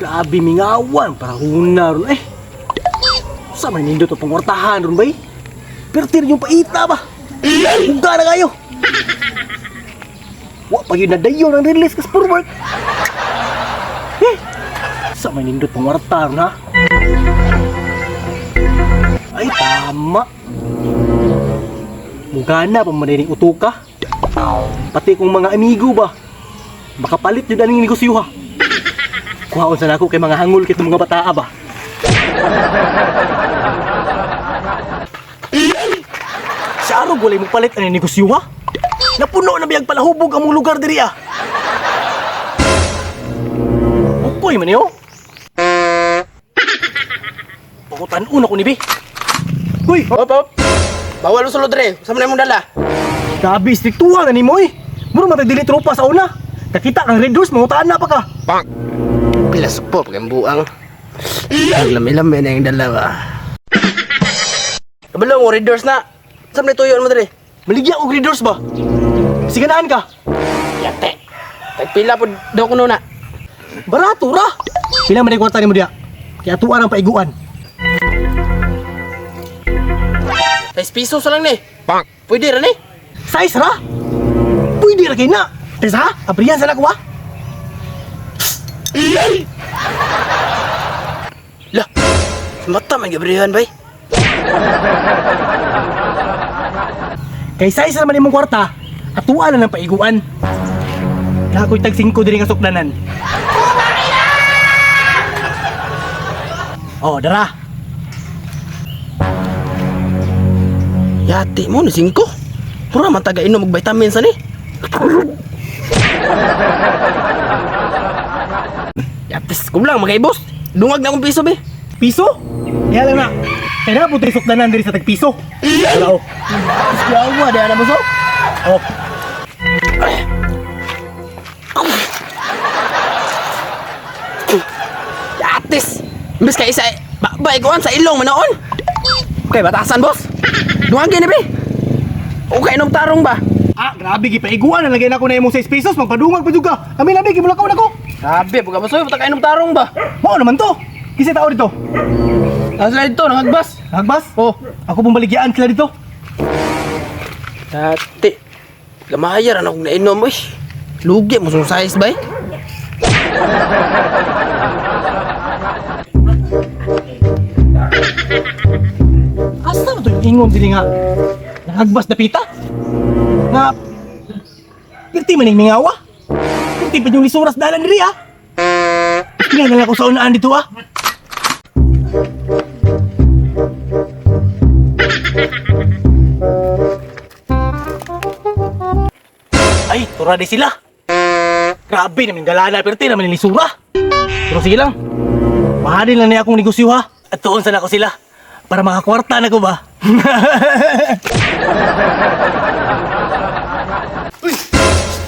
Grabe mingawan para huna ron eh. Sa may nindot ang pangwartahan ron bay? Pertir yung paita ba? Uga na kayo. Wa pa yun nadayon ang release kas for work. Eh, sa may nindot pangwarta ron ha? Ay, tama. Mugana pa maniring utuka. Pati kong mga amigo ba? Makapalit yun aning negosyo ha. Kuhaon sa nako kay mga hangol kay mga bataa ba. Sa araw walay mo palit ang negosyo ha. Napuno na biyag palahubog ang mong lugar diri ah. Ukoy man niyo. Pakutan-un ako ni Bi. Uy, Hop, hop. Bawal mo sulod re. Sa man imong dala? grabe istriktuhan na nimo eh. Muro matag dili tropa sa una. Kakita kang Red Horse, mangutaan na pa ka. Pila supo pag buang. Ang lami-lami na yung dala ba. Kabalo mo red doors na. Sa man tuyo mo dre? Maligya og Red Horse ba? Siganaan ka. Yate. Tagpila po daw kuno na. Barato ra. Pila man ang kwarta nimo diya? Kaya tuwa ang paiguan. 6 pisos lang ni. Bang. Pwede ra ni. Size ra? Pwede ra kay na. Tesa ha? Abrihan sa nako ha? Lah. Mata man gabrihan bay. Kay size ra man imong kwarta, atuan na ng paiguan. Na ako'y tag 5 diri nga sukdanan. Oh, dara. Yate mo ni 5. Pura man taga inom og vitamins ani. Yates, kulang magaibos. Dungag na akong piso be. Piso? Kaya lang na. Kaya na po sukdanan diri sa tag piso. Wala oh. Yawa, di na mo so. Oh. Yatis! Imbes kay isa, ba ikuan sa ilong manoon. Okay, batasan boss. Duwagin na be. Okay, inom tarong ba? Ah, grabe gipaiguan na lagay na ko na imong 6 pesos, magpadungag pa jud ka. Kami na be gibulakaw na ko. Grabe, buka boss, oy, buta inom tarong ba? Mao naman to. Kasi tao dito. Ah, sila dito, nangagbas. Nagbas? Oh. Ako pong baligyaan sila dito. Dati, lamaya ra na akong nainom, oy. Lugi mo sa size bay. Asa ba to yung ingon dili nga? Nangagbas na pita? Nga Pirti man yung mingawa. Pirti pa yung lisuras dalan diri ah. Tingnan na lang ako sa unaan dito ah. Ay, tura di sila. Grabe naman galana, pirti naman yung lisura. Pero sige lang. Mahalin lang niya akong negosyo ha. At tuon sana ko sila. Para makakwarta na ko ba? Uy!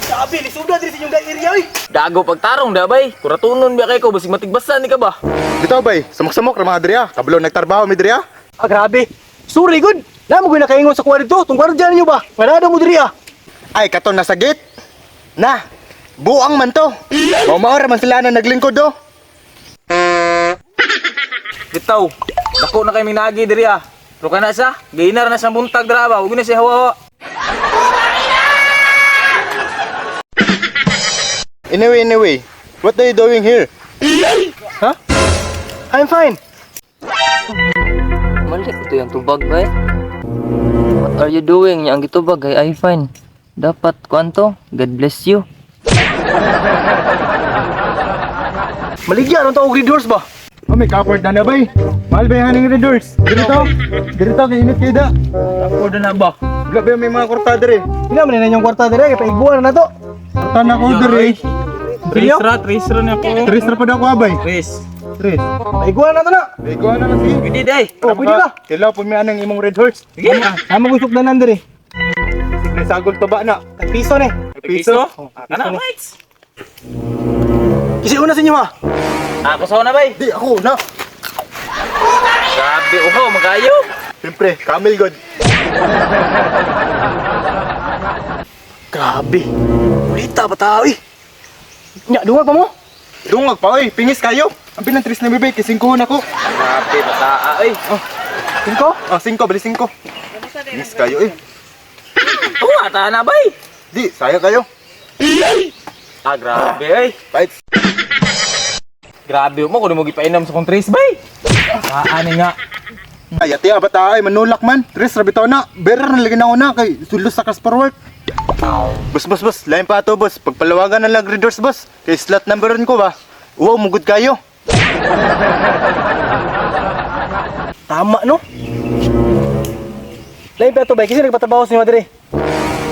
Grabe, lisura diri sa inyong area uy. Dago pagtarong da bay. Kuratunon biya kay ko basig matigbasan ni ka ba? Dito bay, samok-samok ra mga diri ah. Kabalo nagtrabaho mi diri ah. Ah, grabe. Sorry, good. Namo ko nakaingon sa kuwa dito. Tong gwardiya ninyo ba? Manado mo diri ah. Ay katon nasa gate. Na, buang man to. Mao mao ra man sila na naglingkod do. Bitaw. Dako na kay minagi diri ah. Pero kana siya, gainar na sa buntag dira ba. Ug na siya hawa. Anyway, anyway, what are you doing here? Huh? I'm fine. Mali ito yung tubag ba eh? What are you doing? Yang gitubag ay I fine. Dapat kuanto? God bless you. Maligya ron to og Red Horse ba? Oh, may cupboard na na bay. Mahal ba yung haning Red Horse? Dito, dito kay init kay da. Dako na ba? Wala ba may mga kwarta diri? Pila man na inyong kwarta diri kay paiguan na to. Kwarta na ko diri. Tres ra, tres ra na ako. Tres ra pa daw ko abay. Tres. Tres. Paiguan na to na. Bego na lang sige. Pwede day. Oh, pwede ba? Kilaw po may anang imong Red Horse. Sige. Amo ko sukdanan diri. Sige sagol to ba na? Tag piso ni. Piso. Oh, Kana mates. Kasi una sa inyo ha. Ako sa una bay. Di ako na. Grabe uhaw magayo. Siyempre, camel god. Grabe. Ulita pa tao eh. Nya, dungag pa mo? Dungag pa oy, pingis kayo. Ang pinang 3 na bibay kay 5 na ko. Grabe bataa oy. Oh. 5? Oh, 5 bali 5. Pingis kayo eh. Tuwa ta na bay. Di, saya kayo. Ah, grabe oy. Pait. Grabe mo kuno mo gipainom sa kong 3 bay. Ani nga. Ay, ati ah, bata ay manulak man. Tres ra bitaw na. Berer na lagi na ako na kay sulos sa Caspar work. Boss, boss, boss, lain pa ato, boss. Pagpalawagan na lang readers, boss. Kay slot number ko ba? Uwaw, mugod kayo. Tama no? Lain pa to bay kasi nagpatrabaho si Madre.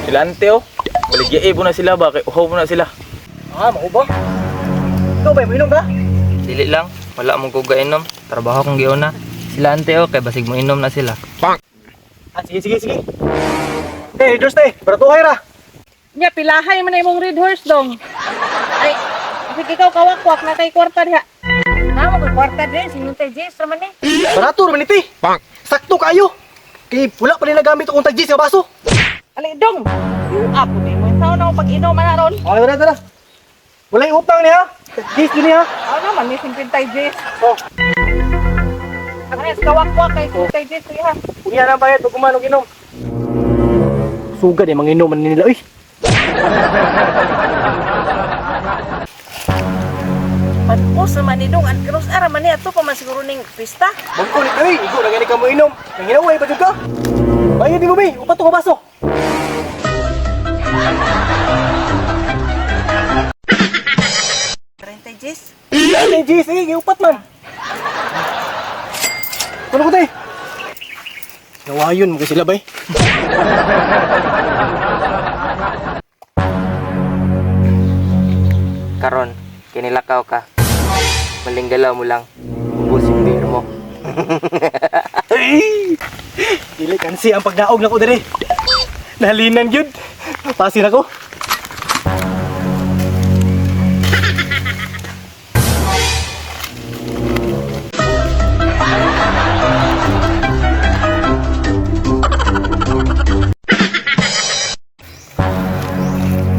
Sila ante oh. Baligya po na sila ba kay uhaw po na sila. Ah, mao ba? Ikaw bay, moinom ka? Dili lang, wala mong kugainom. Trabaho kong giuna. Sila ante oh, kay basig mo inom na sila. Ah, sige, sige, sige. Eh, Red Horse te, baratuhay ra. Nya, pilahay man na imong red horse dong. Ay, sige ikaw kawakwak na kay kwarta diha. Namo koy kwarta din sinuntay Jess ra man eh. Barato ra man iti. Sakto kayo. Kay wala pa rin nagamit akong tag nga baso. Ali dong. Yung ako ni mo taon na ako pag-inom man aron. Okay, tara, tara. Walay utang niya. Tag din niya. Ako naman ni 50 Jess. Oh. Anes kawakwak kay 50 Jess ha. Unya na bayad pag kumanog inom. Sugad eh, manginom man nila oy. Patkos naman ni dong, ang krus ara man ni ato pa man siguro ning pista. Bangko ni oy, igo na gani ka mo inom. Nanginaway pa jud ka. Bayad di mo bay, upat to ka baso. 30 Jess. Ay, G, sige, giupat man. Tulog ko tayo. Nawayon mo sila bay. Karon, kinilakaw ka. Maling galaw mo lang. Ubus yung beer mo. Dili kansi ang pagdaog nako diri. Nahalinan gyud. Pasin ako.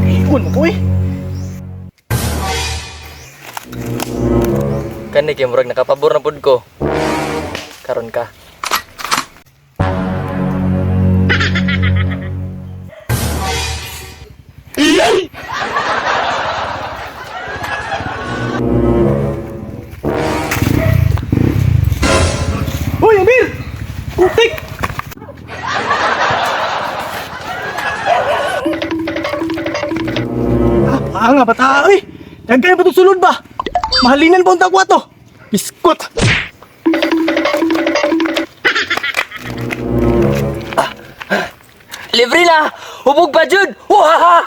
Iun mo ko eh. Kani kay murag nakapabor na pud ko. Karon ka. Uy, Amir! Putik! Ah, nga bata, uy! Daghan pa itong sulod ba? Mahalinan ba ang tagwa to? Biskot! Libre na! Hubog pa jud! Wahaha!